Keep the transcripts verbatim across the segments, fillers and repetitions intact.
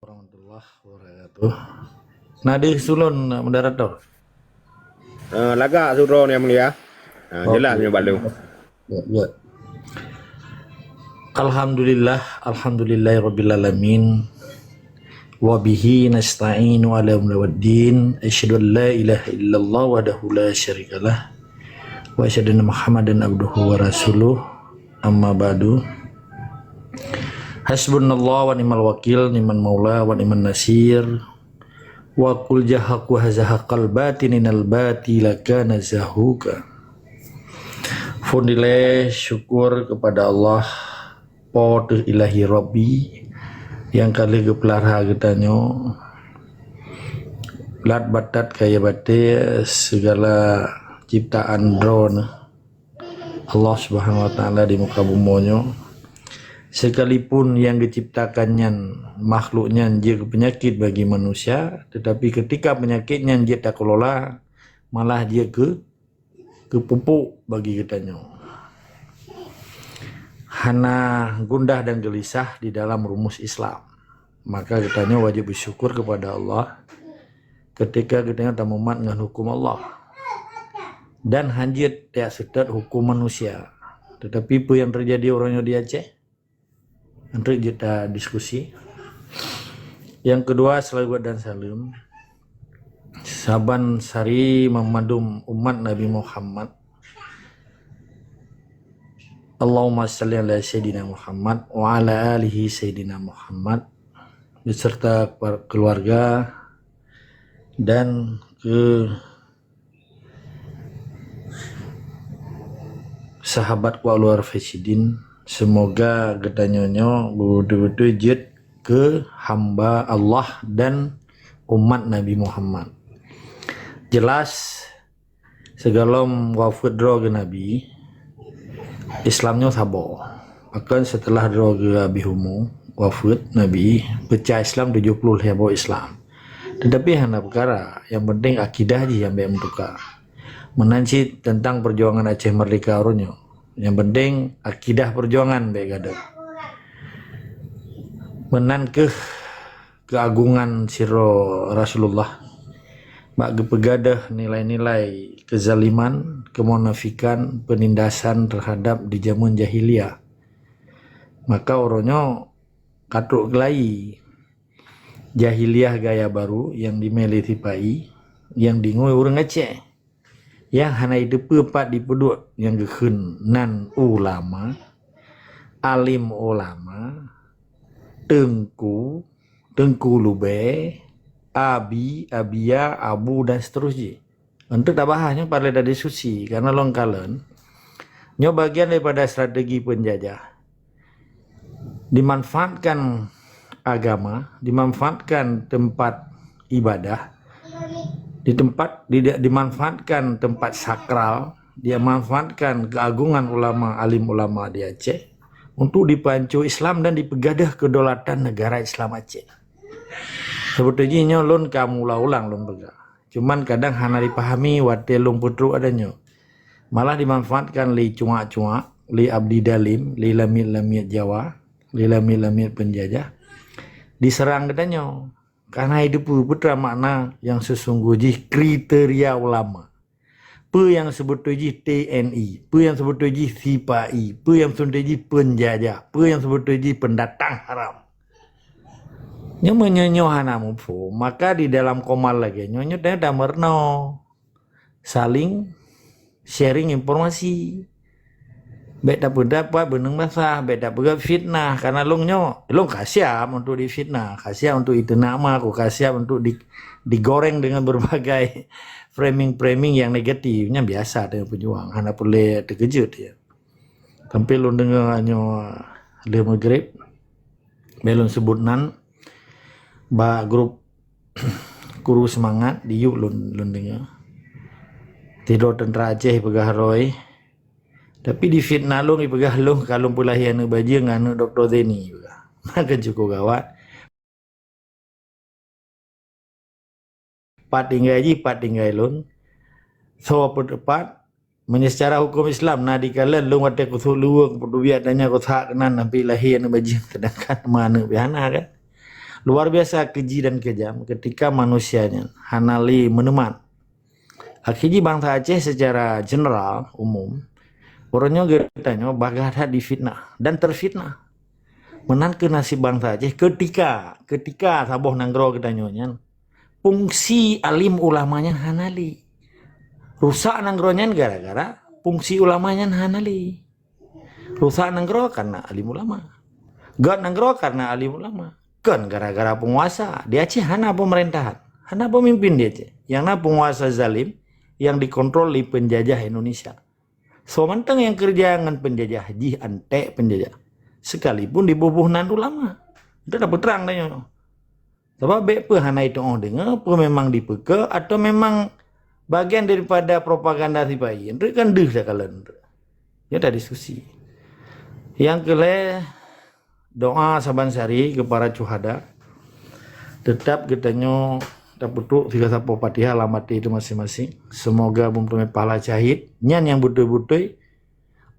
Warahmatullahi wabarakatuh. Na deuh sulon, moderator. Ah, lagak sidroe, Yang Mulia. Ah, jelas nyoe bak lôn. Ya, ya. Alhamdulillah, alhamdulillahirabbil alamin. Wa bihi nasta'inu ala umuri waddin. Asyhadu an la ilaha illallah wahdahu la syarikalah. Wa asyhadu anna Muhammadan abduhu wa rasuluh. Amma ba'du. Hasbunallah wa ni'mal wakil, ni'mal maula wa ni'man nasir. Wa qul jahaqu hazahaqal batini innal batila kana zahuqa. Phon dilée syukur kepada Allah, Po teuh Ilahi Rabbi, nyang ka lheueh geupeulara geutanyoe, lat batat kayée batée, sigala ciptaan Droeneuh, Allah Subhanahu wa Taala di muka bumoe nyoe. Sekalipun nyang geuciptakan nyan, makhluk nyan jeuet keu peunyakét bagi manusia, tetapi ketika peunyakét nyan jeuet takelola, malah jeuet keu, keu pupuk bagi geutanyoe. Hana gundah dan geulisah di dalam rumus Islam. Maka geutanyoe wajéb beusyukur kepada Allah ketika geutanyoe tamumat ngon huköm Allah. Dan hanjeuet tajak seutôt huköm manusia. Tetapi peue nyang teujadi uroe nyoe di Aceh? Enteuk jeuet ta diskusi. Nyang keudua, seulaweuet dan saleuem saban sari mandum umat Nabi Muhammad. Allahumma shalli ala Sayyidina Muhammad wa ala alihi Sayyidina Muhammad, beserta keluarga dan ke sahabat keluarga Rasidin, semoga geutanyoe nyoe beutôi-beutôi jeuet keu hamba Allah dan umat Nabi Muhammad. Jelas, sigohlom wafeuet droe geuh Nabi, Islam nyoe saboh. Bahkan seuteulah droe geuh habéh umu, wafeuet Nabi, peucah Islam tujoh ploh lhée boh Islam. Tetapi hana peukara, nyang penting akidah jih nyang bék meutuka. Meunan cit teuntang peujuangan Aceh Merdeka uroe nyoe. Nyang penting akidah peujuangan bék gadôh. Meunan keuh keuagongan sidroe Rasulullah bak geupeugadôh nilai-nilai keuzaliman, keumunafikan, peunindasan teuhadab di jameun jahiliyah. Maka uroe nyoe ka trok keulayi jahiliyah gaya baru nyang dimé lé sipa-i, nyang dingui ureuëng Aceh. Nyang hana jiteupeue pat jipeuduek nyang geukheun nan ulama, alim ulama, teungku, teungku lubée, abi, abia, abu dan seterusnya. Untuk tabahas nyoe padahai tadiskusi, karena lôn kalon nyoe bagian daripada strategi penjajah. Dimanfaatkan agama, dimanfaatkan tempat ibadah, di tempat di, dimanfaatkan tempat sakral, dimanfaatkan keagungan ulama, alim ulama di Aceh untuk dipanco Islam dan dipeugadôh kedaulatan negara Islam Aceh. Sebeutôi jih nyoe lôn ka meuulang-ulang lôn peugah. Cuman kadang hana dipahami watée lôn peutrok adan nyoe. Malah dimanfaatkan lé cuak-cuak, lé abdi dalim, lé lamiet-lamiet Jawa, lé lamiet-lamiet penjajah. Diserang geutanyoe. Karena itu peue peue makna nyang seusungguh jih kriteria ulama. Peue nyang sebeutôi jih T N I, peue nyang sebeutôi jih sipa-i, peue nyang sebeutôi jih penjajah, peue nyang sebeutôi jih pendatang haram. Nyoe meunyoe nyoe hana muphom, maka di dalam komal lagée nyoe, nyoe teuh tameurunoe. Saling sharing informasi. Bék tapeudapat beuneueng basah, bék tapeugah fitnah, karena lôn nyoe, lôn ka siap untuk difitnah, ka siap untuk iteunak ma, aku ka siap untuk di, digoreng dengan berbagai framing-framing yang negatif. Nyan biasa teuh peujuang, hana peureulée teukeujot ya. Tapi lôn deungoe nyoe lheueh maghrib, bék lôn seubut nan, bak grup Kuru Seumangat di YouTube lôn, lôn deungoe. Sidroe teuntra Aceh peugah roe. Tapi difitnah lôn, ipeugah lôn ka lôn peulahé aneuëk bajeueng ngon aneuëk Dokto Zaini peugah. Maka cukup gawat. Pat tinggai jih, pat tinggai lôn. Soe peuteupat, meunyoe secara huköm Islam na dikalon lôn watée kusok luweue, kupeudubiet dan nyan kusak keunan sampai lahé aneuëk bajeueng, seudangkan ma aneuëk pih hana kan. Luar biasa keji dan kejam ketika manusia nyan hana lé meuneumat. Akhé jih bansa Aceh secara general, umum, uroe nyoe geutanyoe bagaih that difitnah dan terfitnah. Meunan keuh nasib bansa Aceh ketika, ketika saboh nanggroe geutanyoe nyan, fungsi alim ulama nyan hana lé. Rusak nanggroe nyan gara-gara fungsi ulama nyan hana lé. Rusak nanggroe karena alim ulama. Göt nanggroe karena alim ulama. Kon gara-gara penguasa. Di Aceh hana pemerintahan. Hana pemimpin di Aceh. Nyang na penguasa zalim yang dikontrol lé penjajah Indonesia. Soe mantong nyang keureuja ngon penjajah, jih antek penjajah. Sekalipun di bubuh nan ulama. Itu dah peutrang dah nyoe. Sabab bèk peue hana itu'oh deungoe, peue memang dipeuke atau memang bagian daripada propaganda sipai. Enteuk kan deuh takalon. Nyoe tadiskusi. Nyang keulhèe, doa saban sehari keu para syuhada. Tetap geutanyoe tapeutrok sigoe sapoe Fatihah lam até teuh maséng-maséng. Semoga beumeuteumé pahala syahid. Nyan nyang beutôi-beutôi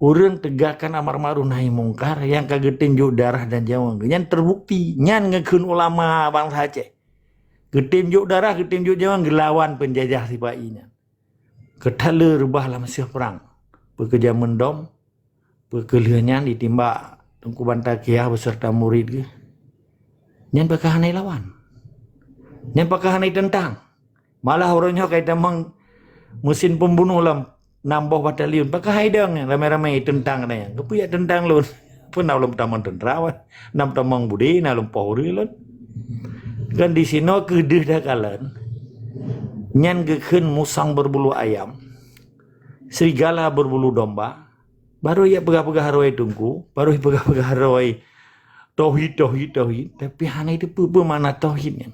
ureueng teugakkan amar ma'ruf nahi mungkar nyang ka geutem jok darah dan nyawöng geuh. Nyan teubukti. Nyan geukheun ulama bansa Aceh. Geutem jok darah, geutem jok nyawöng geulawan penjajah sipai nyan. Keu taleue reubah lam seuh prang. Peue keu jameun dom, peue keu lheueh nyan ditimbak Teungku Banta Kiah beserta murid geuh. Nyan pakon hana lawan. Nyan pakon hana teuntang. Malah uroe nyoe ka itamong mesin pembunuh lam nam boh batalion. Pakon hai dong ramé-ramé teuntang nyan. Keupeue jak teuntang lôn? Peue na lôn tamong teuntra, na tamong budi, na lôn poh ureueng lôn. Kan di sinoe keu deuh takalon. Nyan geukheun musang berbulu ayam, serigala berbulu domba. Baru jak peugah-peugah roi teungku, baru peugah-peugah roi tauhid, tauhid, tauhid. Tapi hana jiteupeue peue makna tauhid nyan.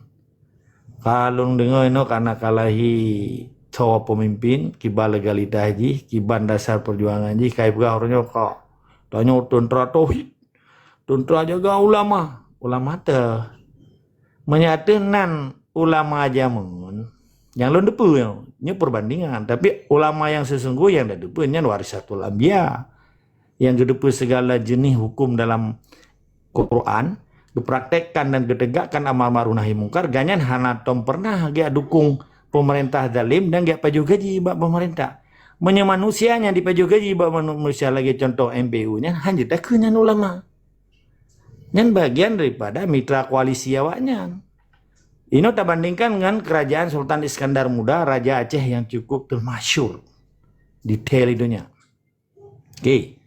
Ka lôn deungoe inoe kana ka lahé soe peumimpin, kiban legalitas jih, kiban dasar peujuangan jih, ka ipeugah uroe nyoe kok. Tanyoe teuntra tauhid, teuntra jaga ulama. Ulama teuh. Meunyoe ateueh nan ulama jameun, nyang lôn teupeue nyoe, nyoe peubandingan. Tapi ulama nyang seusunggoh nyang tateupeue nyan warisatul anbiya. Nyang geuteupeue segala jeuneh huköm dalam Quran, geupraktekkan dan geuteugakkan amar ma'ruf nahi mungkar, gobnyan hana tom peureunah geujak dukong peumeurintah zalim dan geujak pajoh gaji bak peumeurintah. Meunyoe manusia nyang dipajoh gaji bak manusia lagèe contoh M P U nyan, hana takheun nyan ulama. Nyan bagian daripada mitra koalisi awaknyan. Inoe tabandingkan ngon kerajaan Sultan Iskandar Muda, Raja Aceh yang cukup termasyhur di thèe donya. Okey.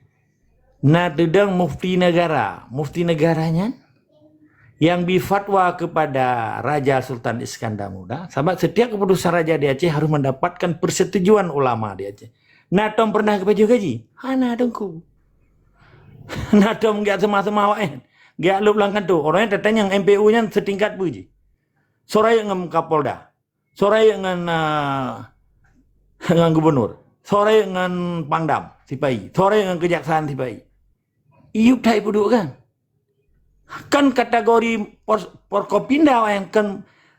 Na teudong mufti negara. Mufti negara nyan yang bi fatwa kepada Raja Sultan Iskandar Muda, sabab setiap keputusan raja di Aceh harus mendapatkan persetujuan ulama di Aceh. Na tom peureunah geupajoh gaji? Hana, Teungku. Na tom geujak seumah-seumah awaknyan, geujak lôb lam kantô. Uroe nyan tatanyong M P U nyan seutingkat peue jih. Soe rayeuk ngon Kapolda? Soe rayeuk ngon, ah, ngon gubernur? Soe rayeuk ngon Pangdam sipai? Soe rayeuk ngon keujaksaan sipai? Iyup that ipeuduek kan? Kan kategori Por-, Forkopimda awaknyan, kan,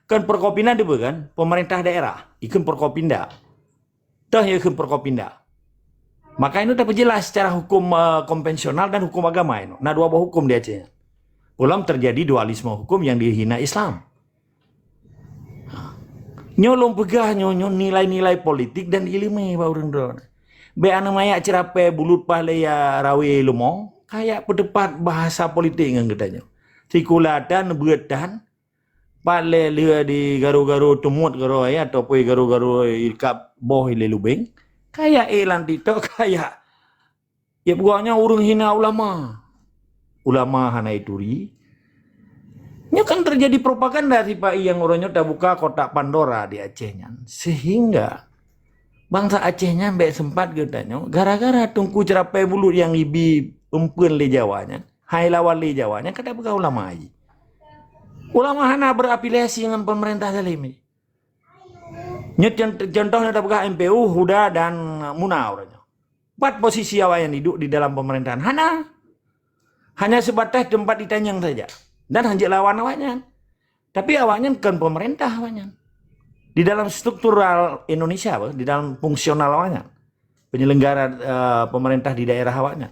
kan Forkopimda deuh kan? Pemerintah daerah. Ikheun Forkopimda. Toh ikheun Forkopimda. Maka inoe tapeujeulaih secara hukum, eh, konvensional dan hukum agama inoe. Na dua boh hukum di Aceh nyan. Ulôn terjadi dualisme hukum yang dihina Islam. Nyoe lôn peugah nyoe, nyoe nilai-nilai politik dan ileumèe bak ureueng droe. Bèk aneuk manyak ceurapèe bulut paih lé ya rawe leumo, kajak peuteupat bahasa politik ngon geutanyoe. Sikula tan, beuet tan, pat lé lheueh di garo-garo teumuet garo ya, ataupun garo-garo ikab boh ilé lubeng, kajak ék lam TikTok, kajak Jipeugah nyoe ureueng hina ulama. Ulama hana ituri. Nyoe kan terjadi propaganda sipai nyang uroe nyoe tabuka kotak Pandora di Aceh nyan. Sehingga bansa Aceh nyan bèk seumpat geutanyoe gara-gara teungku ceurapèe bulut nyang ibi eumpeuen lé Jawa nyan, hai lawan lé Jawa nyan ka tapeugah ulama jih. Ulama hana berafiliasi ngon pemerintah zalim jih. Nyoe con-, contoh nyoe tapeugah M P U, HUDA dan MUNA uroe nyoe. Pat posisi awaknyan iduek di dalam pemerintahan? Hana. Hanya sebatas tempat ditanyong saja. Dan hanjeuet lawan awaknyan. Tapi awaknyan kon pemerintah awaknyan. Di dalam struktural Indonesia, apa, di dalam fungsional awaknyan. Penyelenggara, eh, pemerintah di daerah awaknyan.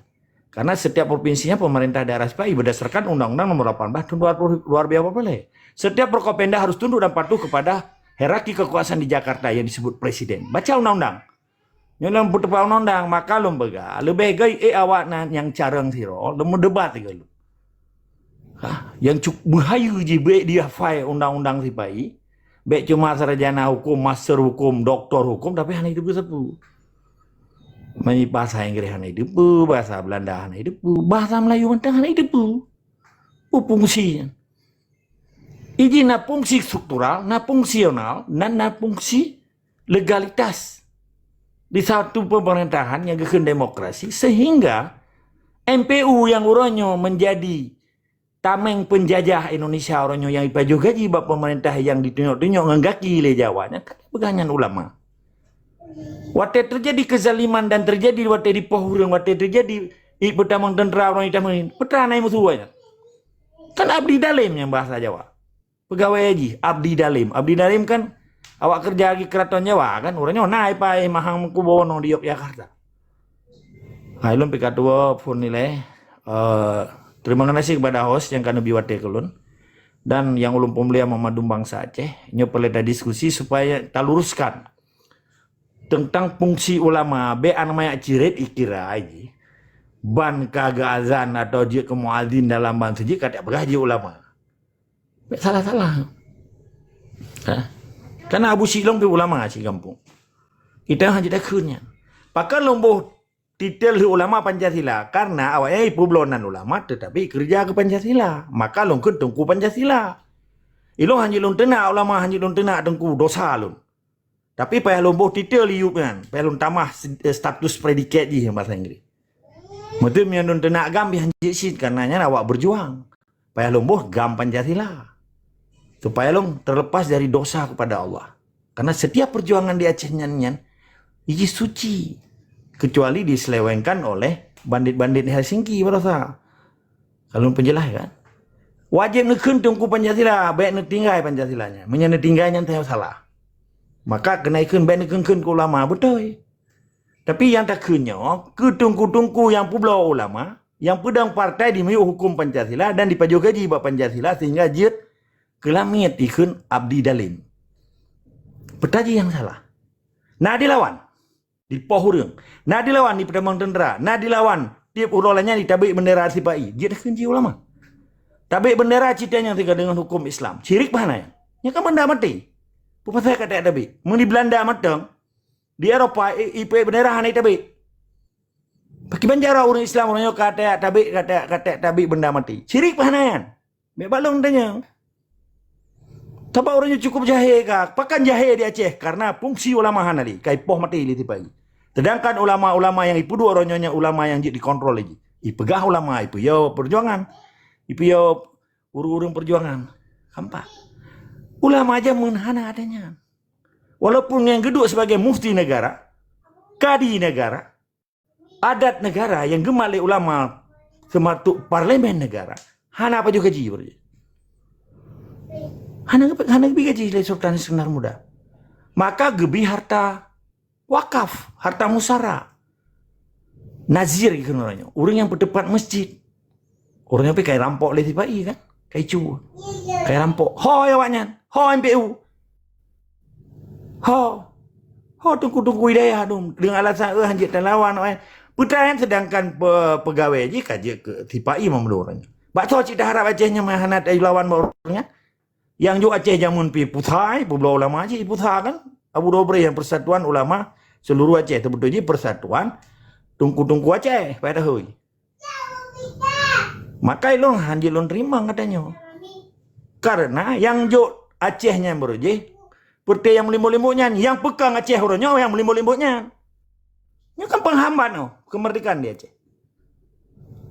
Karena setiap provinsinya pemerintah daerah sipai berdasarkan Undang-Undang Nomor delapan belas tahun dua ribu dua belas. Setiap Forkopimda harus tunduk dan patuh kepada hierarki kekuasaan di Jakarta yang disebut presiden. Baca undang-undang. Nyoe lôn peuteupat undang-undang, maka lôn peugah, leubeh göt ék awak na nyang carông sidroe, lôn meudebat sigoe lôn. Ha, nyang cuk-, meuhayeue jih bèk dihafai undang-undang sipa-i, bèk cuma sarjana hukum, master hukum, doktor hukum, tapi hana jiteupeue sapeue. Meunyo bahasa Inggréh hana jiteupeue, bahasa Beulanda hana jiteupeue, bahasa Meulayu mantong hana jiteupeue. Peue fungsi nyan? Iji na fungsi struktural, na fungsional, dan na fungsi legalitas di satu pemerintahan nyang geukheun demokrasi, sehingga M P U nyang uroe nyoe menjadi tameng penjajah Indonesia uroe nyoe nyang jipajoh gaji bak pemerintah nyang ditunyok-tunyok ngon gaki lé Jawa nyan, ka peugah nyan ulama. Watèe terjadi kezaliman dan terjadi watèe dipoh ureueng, watèe terjadi ié peutamong teuntara ureueng itam, peue teuma na meusuwa nyan. Kan abdi dalem nyang bahasa Jawa. Peugawée jih, abdi dalem. Abdi dalem kan awak keureuja di keuraton Jawa kan. Uroe nyoe na ipa-i Mahang Meukubuwono di Yogyakarta. Hai lôn pih ka tuwoe phon nilai. Eh, terima kasih kepada host nyang ka neubri watèe keu lôn. Dan nyang ulôn peumulia umat mandum bansa Aceh. Nyoe peureulèe tadiskusi supaya taluruskan teuntang fungsi ulama. Bèk aneuk manyak cirét ikira jih. Ban ka geuazan atau jeuet keu muazin dalam ban seujid ka tapeugah jih ulama. Bèk salah-salah. Ha? Karena Abu Syik lôn pih ulama cit gampông. Kita hana takheun nyan. Pakon lôn boh titel ulama Pancasila? Karena awaknyan ipeubloe nan ulama tetapi keureuja keu Pancasila. Maka lôn kheun Teungku Pancasila. Ilôn hana lôn teunak ulama, hana lôn teunak teungku, dosa lôn. Tapi payah lôn boh titel iyup nyan, payah lôn tamah se-, eh, status predikat jih bahasa Inggris. Meuteumé nyan lôn teunak GAM pih hanjeuet cit, karena nyan awak berjuang. Payah lôn boh GAM Pancasila. Supaya lôn terlepas dari dosa kepada Allah. Karena setiap perjuangan di Aceh nyan, nyan, iji suci. Kecuali diselewengkan oleh bandit-bandit Helsinki barosa. Kalau penjelas kan? Wajéb neukheun Teungku Pancasila, bèk neutinggai Pancasila nyan. Meunyoe neutinggai nyan tanyoe salah. Maka keuneuk kheun bèk neukheun-kheun keu ulama, beutôi. Tapi nyang takheun nyoe, keu teungku-teungku nyang peubloe ulama, nyang peudong partai di miyueb huköm Pancasila dan jipajoh gaji bak Pancasila sehingga jeuet keu lamiet jikheun abdi dalem. Peue teuma jih nyang salah? Na dilawan, dipoh ureuëng. Na dilawan, dipeutamong teuntra. Na dilawan, tieb uroe lagèe nyan jitabek beundera sipa-i. Jeuet takheun jih ulama. Tabek beundera cit nyan sigoe deungon huköm Islam. Syirik bah na nyan. Nyan kan beundera maté. Peue pasai ka tabek? Meunyoe di Beulanda mantong, di Eropa, i-, ipeuék beundera hana jitabek. Pakriban cara ureuëng Islam uroe nyoe ka tabek, ka ta-, ka tabek beundera maté? Syirik bah na nyan. Bèk bak lôn tanyong. Sabab uroe nyoe cukup jahé ka. Pakon jahé di Aceh? Karena fungsi ulama hana lé, ka jipoh maté lé sipa-i. Sedangkan ulama-ulama nyang jipeuduek uroe nyoe nyan ulama nyang jeuet dikontrol lé jih. Jipeugah ulama, jipeuyue perjuangan. Jipeuyue ureuëng-ureuëng perjuangan. Nampak? Ulama jameun hana ada nyan. Walaupun nyang geuduek sebagai mufti negara, kadi negara, adat negara nyang geumat lé ulama seumatuk parlemen negara, hana pajoh gaji baroe jih. Hana geubi, hana geubi gaji lé Sultan Iskandar Muda. Maka geubi harta wakaf, harta musara. Nazir jikheun uroe nyoe, ureuëng nyang peuteupat masjid. Ureuëng nyan pih ka jirampok lé sipa-i kan? Ka jicu. Ka jirampok. Ho awaknyan, ho M P U. Ho. Ho teungku-teungku hidayah dum. Deungon alasan, "Eh, hanjeuet talawan, eh." Peue teuma nyan, sedangkan pe-, peugawée jih ka jeuet keu sipa-i meumeudoe ureuëng nyan. Bak soe cit taharab Aceh nyan hana talawan bak ureuëng nyan? Nyang jok Aceh jameun pih pusai, peubloe ulama cit pusai kan? Abu Dobre nyang Persatuan Ulama Seluruh Aceh, teubeutôi jih Persatuan Teungku-teungku Aceh, padahai. Maka ilôn hanjeuet lôn teurimong gata nyoe. Karena nyang jok Aceh nyan baroe jih, peureuté nyang meulimbot-limbot nyan, nyang peukong Aceh uroe nyoe nyang meulimbot-limbot nyan. Nyoe kan penghambat nyoe kemerdekaan di Aceh.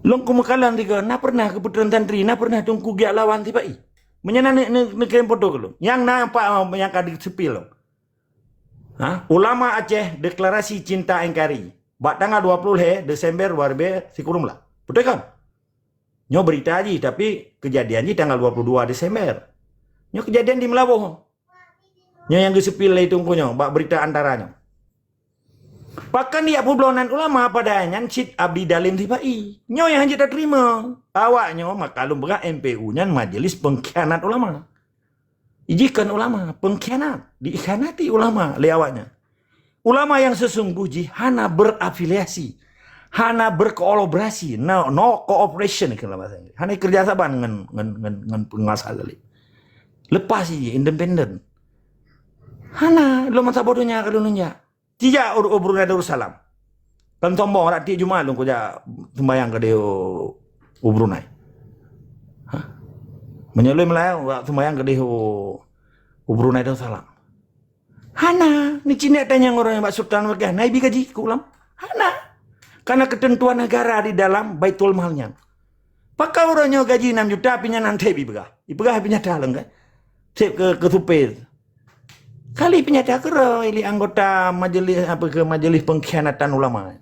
Lôn keu meukalon sigoe, na pernah keu peutreun santri, na pernah teungku geujak lawan sipa-i? Meunyoe na neu-, neu-, neukirim foto keu lôn. Nyang na empat nyang ka diseupil lôn. Ha? Ulama Aceh deklarasi cinta N K R I bak tanggal dua puluh lhèe Desember dua ribu sikureueng blah. Beutôi kan? Nyoe beurita jih, tapi keujadian jih tanggal dua puluh dua Desember. Nyoe keujadian di Meulaboh. Nyoe nyang geuseupil lé teungku nyoe bak beurita antara nyoe. Pakon dijak peubloe nan ulama, padahai nyan cit abdi dalem sipa-i. Nyoe nyang hanjeuet tateurimong. Awak nyoe maka lôn peugah M P U nyan majelis pengkhianat ulama. Jih kon ulama, pengkhianat, dikhianati ulama lé awaknyan. Ulama nyang seusunggoh jih hana berafiliasi, hana berkolaborasi, no, no cooperation keu bahasa Inggris. Hana kerja saban ngon, ngon, ngon, ngon penguasa laén. Lepas jih, independen. Hana, lom saboh donya ka lôn jak. Tijak u, u Brunei Darussalam. Kan sombong, rak tiep Jumat lôn kujak sembahyang keudeh u, u Brunei. Ha? Meunyoe lôn Meulayu, rak sembahyang keudeh u, u Brunei Darussalam. Hana, ni cina tanyong ureuëng bak Sultan Bagah, na ibi gaji keu ulama? Hana. Karena ketentuan negara di dalam Baitul Mal nyan. Pakon ureuëng nyoe gaji enam juta, pih nyan han sép ipeugah. Ipeugah pih nyata lom kan. Sép keu, keu supir. Kali pih nyata keurôi lé anggota majelis, apa, keu majelis pengkhianatan ulama.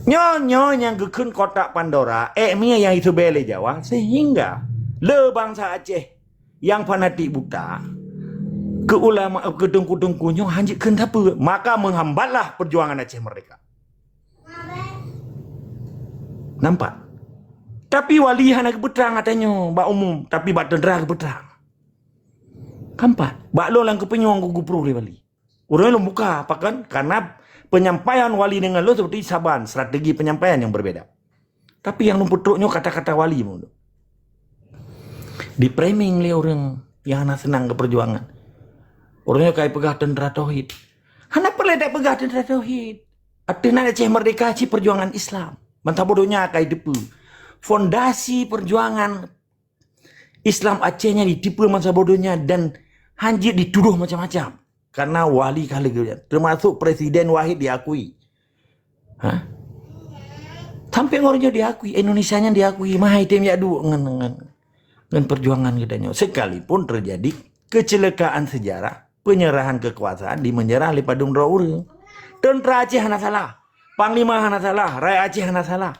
Nyoe, nyoe nyang geukheun kotak Pandora, ék mie nyang isubé lé Jawa, sehingga le bansa Aceh nyang fanatik buta keu ulama, keu teungku-teungku nyoe hanjeuet kheun sapeue, maka menghambatlah perjuangan Aceh Merdeka. Nampak? Tapi wali hana geupeutrang ata nyoe bak umum, tapi bak teuntera geupeutrang. Nampak? Bak lôn lam keupeunyoe geuprôh lé wali. Ureuëng lôn buka, pakon? Karena penyampaian wali dengan lôn seperti saban, strategi penyampaian yang berbeda. Tapi nyang lôn peutrok nyoe kata-kata wali meunan. Di-framing lé ureuëng nyang hana seunang keu perjuangan. Ureuëng nyoe ka ipeugah teuntera tauhid. Hana peureulée tapeugah teuntera tauhid. Ateueh nan Aceh Merdeka cit perjuangan Islam. Ban saboh donya ka jiteupeue. Fondasi perjuangan Islam Aceh nyan jiteupeue ban saboh donya dan hanjeuet jitudoh macam-macam. Karena wali ka lagée nyan, termasuk Presiden Wahid diakui. Ha? Sampai ngon nyoe diakui, Indonesia nyan diakui, mahai tem jak duek ngon, ngon, ngon perjuangan geutanyoe. Sekalipun terjadi kecelakaan sejarah, penyerahan kekuasaan dimenyerah lé padum droe ureuëng. Teuntera Aceh hana salah, panglima hana salah, rakyat Aceh hana salah.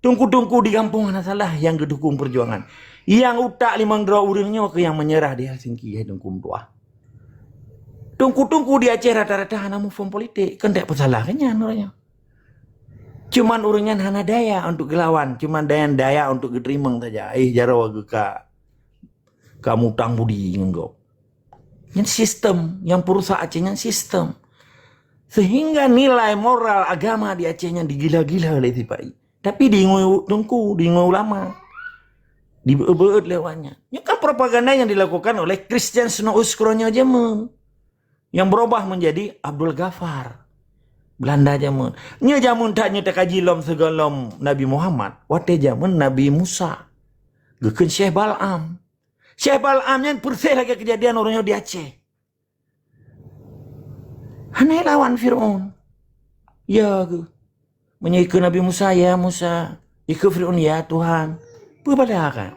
Teungku-teungku di gampông hana salah nyang geudukung perjuangan. Nyang utak limong droe ureuëng nyoe keuh nyang menyerah di Helsinki, hai Teungku meutuah. Teungku-teungku di Aceh rata-rata hana muphom politik, kon dak peusalah keu nyan ureuëng nyoe. Cuman ureuëng nyan hana daya untuk geulawan, cuman daya, daya untuk geuteurimong saja. Eh, jaroe geuka, ka mutang budi ngon gob. Nyan sistem, nyang peurusak Aceh nyan sistem. Sehingga nilai moral agama di Aceh nyan digila-gila lé sipa-i. Tapi diingui teungku, diingui ulama. Dibeuet-beuet lé awak nyan. Nyoe kan propaganda yang dilakukan oleh Christian Snow East keuroe nyoe jameun. Yang berubah menjadi Abdul Ghaffar. Belanda jameun. Nyoe jameun that nyoe takaji lom sigoe lom Nabi Muhammad. Watée jameun Nabi Musa. Geukheun Syekh Bal'am. Syekh Bal'am nyan persis lagée kejadian ureuëng nyoe di Aceh. Hana lawan Fir'aun. Ya geuh. Meunyoe ikeu Nabi Musa, "Ya Musa," ikeu Fir'aun, "Ya Tuhan." Peue bala kan?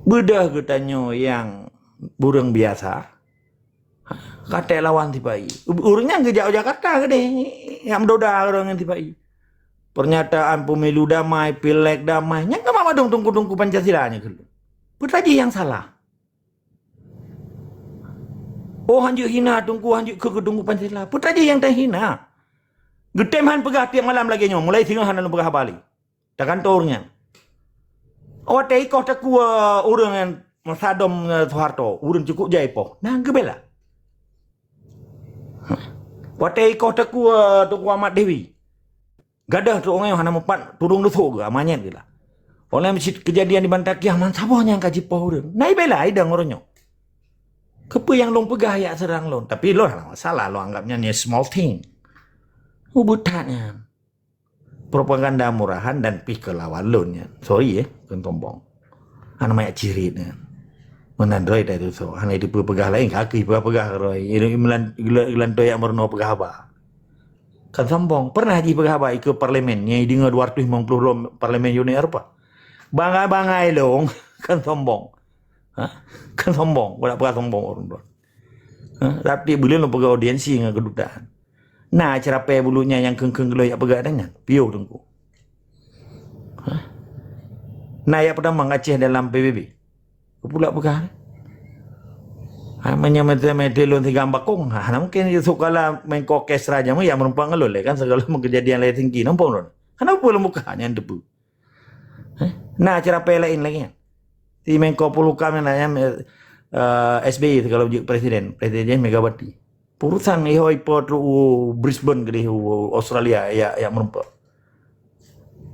Beudôh geutanyoe nyang ureuëng biasa, ka teuek lawan sipa-i. Ureuëng nyan geujak u Jakarta keudeh, nyang meudoda ureuëng nyan sipa-i. Pernyataan pemilu damai, pileg damai, nyan ka mandum teungku-teungku Pancasila nyan keuh. Peue tajih nyang salah? Oh, hanjeuet hina teungku, hanjeuet keu teungku Pancasila. Peue tajih nyang tahina? Geutem han peugah tiep malam lagée nyoe, mulai singoh hana lôn peugah haba lé. Takantoe ureuëng nyan. Watée ikoh takue ureuëng nyan meusadom ngon Soeharto, ureuëng cukôp jai poh. Nah, geubela. Watée ikoh takue Teungku Ahmad Dewi. Gadôh trok ngon hana mupat tudong dusok geuh, amanyet geuh lah. Oleh cit kejadian di Bantakiah, man saboh nyang ka jipoh ureuëng. Nah, ibela idang ureuëng nyoe. Keupeue nyang lôn peugah yak seurang lôn? Tapi lôn hana masalah, lôn anggap nyan, nyan small thing. Ubit that nyan. Propaganda murahan dan pih keu lawan lôn nyan. Sorry eh, kon sombong. Hana manyak cirit nyan. Meunan droe tai tusoe. Hana jiteupeue peugah laén, ka keuh peugah-peugah droe. Ilan, ilan, ilan toe yak meurunoe peugah haba. Kan sombong. Pernah jih peugah haba ikeu parlemen, nyang jideungoe dua ratus limong puluh lom parlemen Uni Eropa. Bangai-bangai lôn, kan sombong. Ha? Kan sombong, kau nak peugah sombong ureuëng tu. Ha? Tapi buleuen lôn peugah audiensi ngon kedutaan. Na ceurapée buleuen nyan nyang kheun-kheun geuleuh yak peugah dan nyan. Piôh teungku. Ha? Na yak peutamong Aceh dalam P B B. Keu pula peugah. Ha, meunyoe meuteumé lôn sigam bakong, ha, hana mungken sukala meuko kesra jameun yak meurumpok ngon lôn lé kan, segala meukeujadian lé tinggi nampak lôn. Kenapa lôn buka nyan depu? Eh, na ceurapée laén lagée nyan. Ti Menko Polhukam nyan, eh, S B Y kalau jeuet presiden, presiden Megawati. Urusan ihoi po trok u Brisbane keudeh u Australia, ya, ya meureumpok.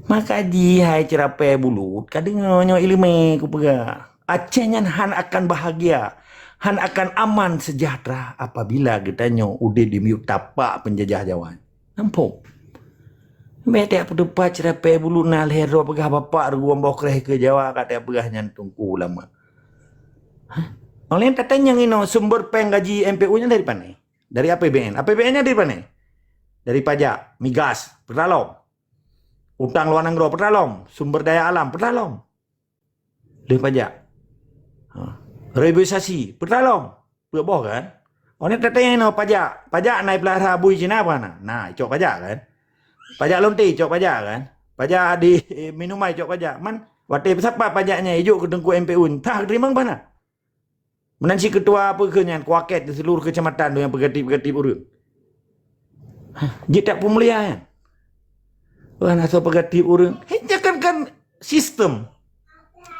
Maka jih hai ceurapée bulut, ka deungoe nyoe ileumé kupeugah. Aceh nyan han akan bahagia, han akan aman sejahtera apabila geutanyoe udeb di miyueb tapak peunjajah Jawa. Nampok. Bék tak peuteupat ceurapée bulut na lhée droe peugah bapak rugoe boh kreh keu Jawa ka tak peugah nyan teungku ulama. Hah? Oleh tatanyong inoe sumber péng gaji M P U nyan dari pane? Dari A P B N. A P B N nyan dari pane? Dari pajak, migas, petralom. Utang luar nanggroe, petralom. Sumber daya alam, petralom. Lheueh pajak. Ha. Reboisasi, petralom. Peuet boh kan? Oleh tatanyong inoe pajak. Pajak na ipeulahra bui Cina apa na? Na, icok pajak kan? Pajak lonte icok pajak kan? Pajak di, eh, minumai icok pajak. Man, watée sapat pajak nyan ijok keu teungku M P U, entah teurimong bah na. Meunan cit keutua apa keu nyan, kuakét di seluruh keucamatan tu nyang peugatip-gatip ureuëng. Hah, jeuet tak peumulia nyan? Wah, na soe peugatip ureuëng. Hei, nyan kan, kan sistem.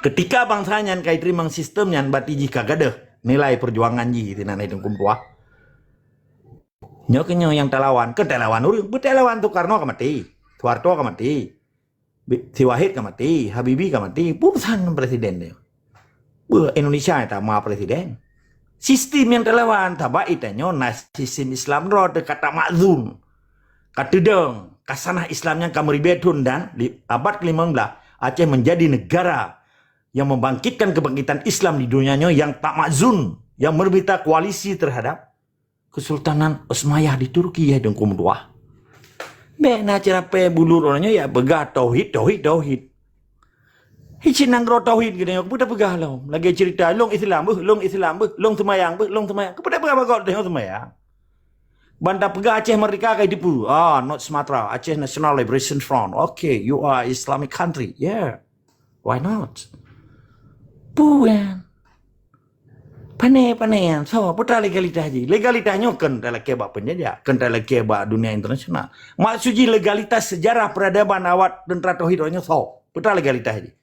Ketika bansa nyan ka jiteurimong sistem nyan, berarti jih ka gadôh nilai perjuangan jih sinan hai teungku meutuah. Nyoe keuh nyoe nyang talawan, keu talawan ureuëng. Beutalawan Soekarno ka maté, Soeharto ka maté. Bi-, si Wahid ka maté, Habibie ka maté, peue urusan ngon presiden nyoe? Beuh, Indonesia nyang tama presiden. Sistem nyang teulawan, sabab geutanyoe na sistem Islam droe teuh ka tamakzun. Ka teudong, khasanah Islam nyan ka meuribée thon dan di abad kelimong blaih, Aceh menjadi negara yang membangkitkan kebangkitan Islam di dunia nyoe yang tamakzun, yang meureuminta koalisi terhadap Kesultanan Osmayyah di Turki, hai teungku meutuah. Bék na ceurapée bulut uroe nyoe ya peugah tauhid, tauhid, tauhid. Hi cit nanggroe tauhid geutanyoe, keupeue tapeugah lom? Lagée cerita, "Lôn Islam beuh, lôn Islam beuh, lôn seumayang beuh, lôn seumayang." Keupeue tapeugah bagoe teuh seumayang? Ban tapeugah Aceh merdeka ka jiteupeue. Ah, not Sumatra, Aceh National Liberation Front. Okay, you are Islamic country. Yeah. Why not? Peue nyan? Pane, pane nyan. So, peue teuma legalitas jih? Legalitas nyoe kon talakée bak peunjajah, kon talakée bak dunia internasional. Maksud jih legalitas sejarah peradaban awak teuntara tauhid nyoe so, peue teuma legalitas jih?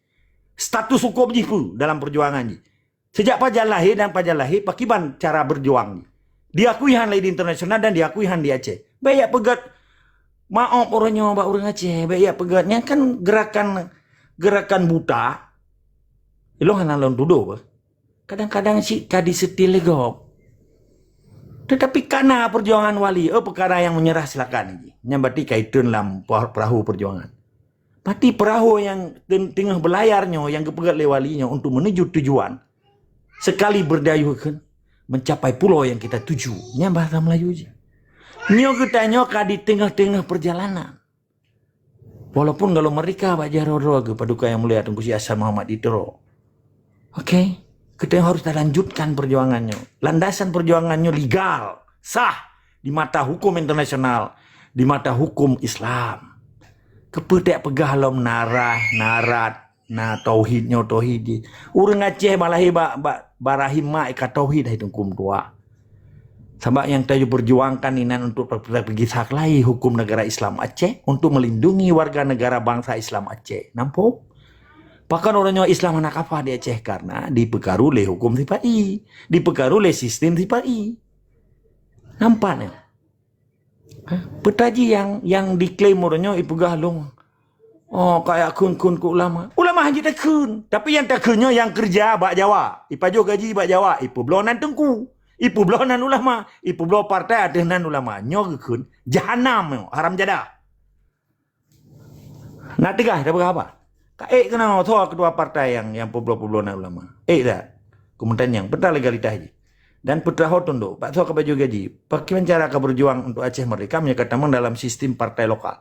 Status hukum jih peue dalam perjuangan jih? Sejak pajan lahé dan pajan lahé, pakiban cara berjuang jih? Diakui han lé di internasional dan diakui han di Aceh. Bék jak peugét, maoh uroe nyoe bak ureuëng Aceh, bék jak peugét. Nyan kan gerakan, gerakan buta. Ilôn hana lôn tudoh beuh. Kadang-kadang cit ka diseutôt lé gob. Tetapi kana perjuangan wali, oh, peukara nyang meunyeurah silakan jih. Nyan berarti ka itreun lam pe-, peurahô perjuangan. Berarti peurahô nyang ten-, teungoh beulayar nyoe, nyang geupeugét lé wali nyoe untuk menuju tujuan. Sekali berdayuh kheun, mencapai pulau yang kita tuju. Nyan bahasa Melayu jih. Nyoe geutanyoe ka di teungoh-teungoh perjalanan. Walaupun golom merdeka bak jaroe droe geuh, Paduka Yang Mulia Teungku Syekh Hasan Muhammad di Tiro. Oke, kita harus talanjutkan perjuangan nyoe. Landasan perjuangan nyoe legal, sah di mata hukum internasional, di mata hukum Islam. Keupeue tak peugah lom na rah, na rat, na tauhid nyoe tauhid jih. Ureuëng Aceh bak lahé bak, bak, bak rahim mak ka tauhid hai teungku meutuah. Sabab nyang tajeuet perjuangkan inan untuk per-, per-, pergi saklai hukum negara Islam Aceh untuk melindungi warga negara bangsa Islam Aceh. Nampak? Pakon uroe nyoe Islam hana kafah di Aceh karena dipeukaru lé hukum sipa-i, dipeukaru lé sistem sipa-i. Nampak nyoe? Ha? Peue teuma jih nyang, nyang diklaim uroe nyoe ipeugah lôn. Oh, kajak kheun-kheun keu ulama. Ulama hana jeuet takheun. Tapi nyang takheun nyoe nyang keureuja bak Jawa. Ipajoh gaji bak Jawa. Ipeubloe nan teungku. Ipeubloe nan ulama. Ipeubloe partai ateueh nan ulama. Nyoe geukheun jahanam nyoe. Haram jadah. Nak teugah, tapeugah haba? Ka ék keunoe, soe ketua partai nyang, nyang peubloe-peubloe nan ulama? Ék that? Keumudian nyang, peue teuma legalitas jih? Dan peue teuma ho tundok? Bak soe ka pajoh gaji? Pakriban cara ka berjuang untuk Aceh merdeka meunyoe ka tamong dalam sistem partai lokal?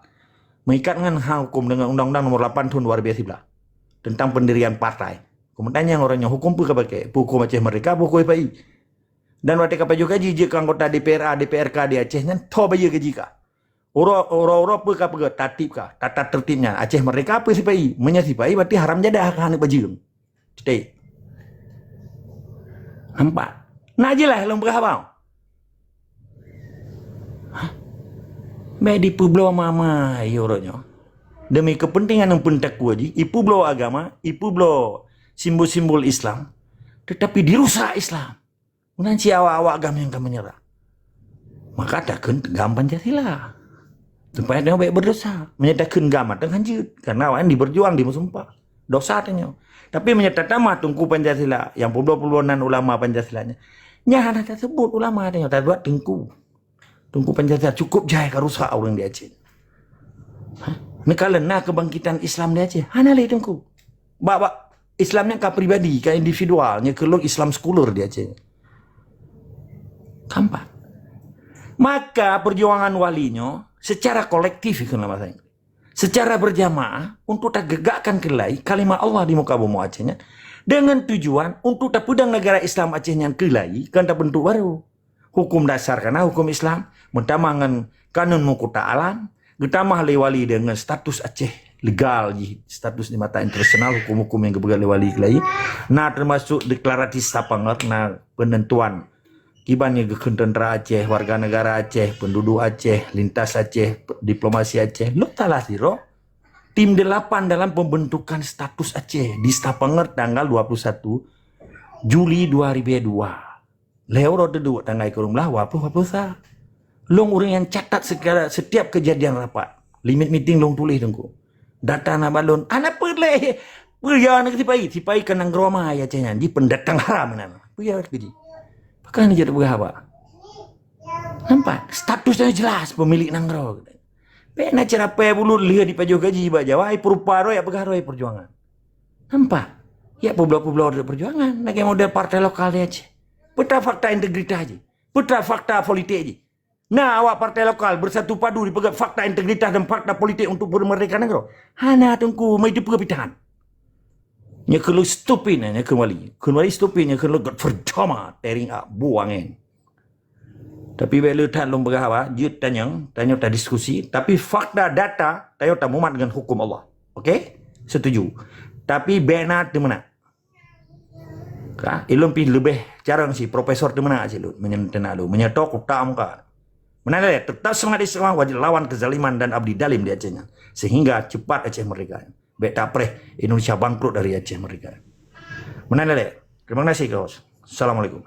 Meuikat ngon hak hukum deungon Undang-Undang Nomor lapan Tahun dua ribu sebelas tentang pendirian partai. Keumudian nyang uroe nyoe hukum peue ka pakai? Peue hukum Aceh merdeka, peue hukum sipa-i? Dan watée ka pajoh gaji jeuet keu anggota D P R A, D P R K di Aceh nyan, soe bayeue gaji kah? Uroe, uroe-uroe peue ka peugah, tatip kah? Tata tertib nyan. Aceh merdeka peue sipa-i? Meunyoe sipa-i, berarti haram jadah kah aneuk bajeueng. Cetek. Nampak? Nak jeulaih lôn peugah haba? Hah? Bék dipeubloe mama uroe nyoe. Demi kepentingan nyang peutakwa jih, ipeubloe agama, ipeubloe simbol-simbol Islam, tetapi dirusak Islam. Meunan cit awak-awak GAM nyang ka menyerah. Maka takheun GAM Pancasila. Supaya tanyoe bèk berdosa. Meunyoe takheun GAM mantong hanjeuet, karena awaknyan diberjuang, dimeusumpah. Dosa tanyoe. Tapi meunyoe tatamah Teungku Pancasila, nyang peubloe-peubloe nan ulama Pancasila nyan, nyan hana taseubut ulama tanyoe, taseubut Teungku. Teungku Pancasila cukup jai ka rusak ureueng di Aceh. Hah? Neukalon na keubangkitan Islam di Aceh? Hana lé Teungku. Bak, bak Islam nyan ka pribadi, ka individual, nyan keuh lôn Islam sekuler di Aceh. Tampak. Maka perjuangan Wali nyoe secara kolektif ikheun lam bahasa Inggris. Secara berjamaah untuk tageugakkan keulai kalimat Allah di muka bumoe Aceh nyan, dengan tujuan untuk tapeudong negara Islam Aceh nyan keulai, kon tabentuk baru. Hukum dasar ka na hukum Islam, meutamah ngon kanun meukuta alam, geutamah lé Wali deungon status Aceh legal jih, status di mata internasional, hukum-hukum nyang geupeugah lé Wali keulai. Na teumasuk deklarasi Stavanger, na penentuan kiban nyang geukheun teuntra Aceh, warga negara Aceh, penduduk Aceh, lintas Aceh, diplomasi Aceh. Lôn salah sidroe tim delapan dalam pembentukan status Aceh di Stavanger tanggal dua puluh satu Juli dua ribu dua. Lhèe uroe teuduek tanggai keureueng blah, dua puluh, dua puluh sa. Lôn ureueng nyang catat segala, setiap kejadian rapat. Limit meeting lôn tuléh Teungku. Data na bak lôn. Hana peue lé. Peue ya na sipai? Sipai ka nanggroe ma ya Aceh nyan. Di pendatang haram nan. Peue ya keuji. Pakon jeuet peugah haba. Nampak? Status nyan jelas pemilik nanggroe. Bèk na ceurapèe bulut lheueh dipajoh gaji bak Jawa, ai peurupa droe, ai peugah droe perjuangan. Nampak? Ya peubloe-peubloe droe perjuangan. Lagèe model partai lokal di Aceh. Peue ta fakta integritas jih? Peue ta fakta politik jih? Na awak partai lokal bersatu padu dipeugah fakta integritas dan fakta politik untuk peumeurdeka nanggroe? Hana Teungku, meuideue peue pitahan. Nyoe keuh lôn stupid nyoe kheun Wali. Kheun Wali stupid nyoe kheun lôn göt percuma, tearing up, buang angén. Tapi bèk le that lôn peugah haba, jeuet tanyong, tanyoe tadiskusi, tapi fakta data tanyoe tamumat ngon hukum Allah. Oke? Setuju. Tapi bèk na teumeunak. Ka, ilôn pih leubeh carông si profesor teumeunak cit lôn, meunyoe teunak lôn, meunyoe toh kuta muka. Meunan lé, tetap semangat istiqamah, wajib lawan kezaliman dan abdi dalim di Aceh nyan, sehingga cepat Aceh merdeka. Bèk tapreh Indonesia bangkrut dari Aceh merdeka. Meunan lé. Terima kasih, Kak Hos. Assalamualaikum.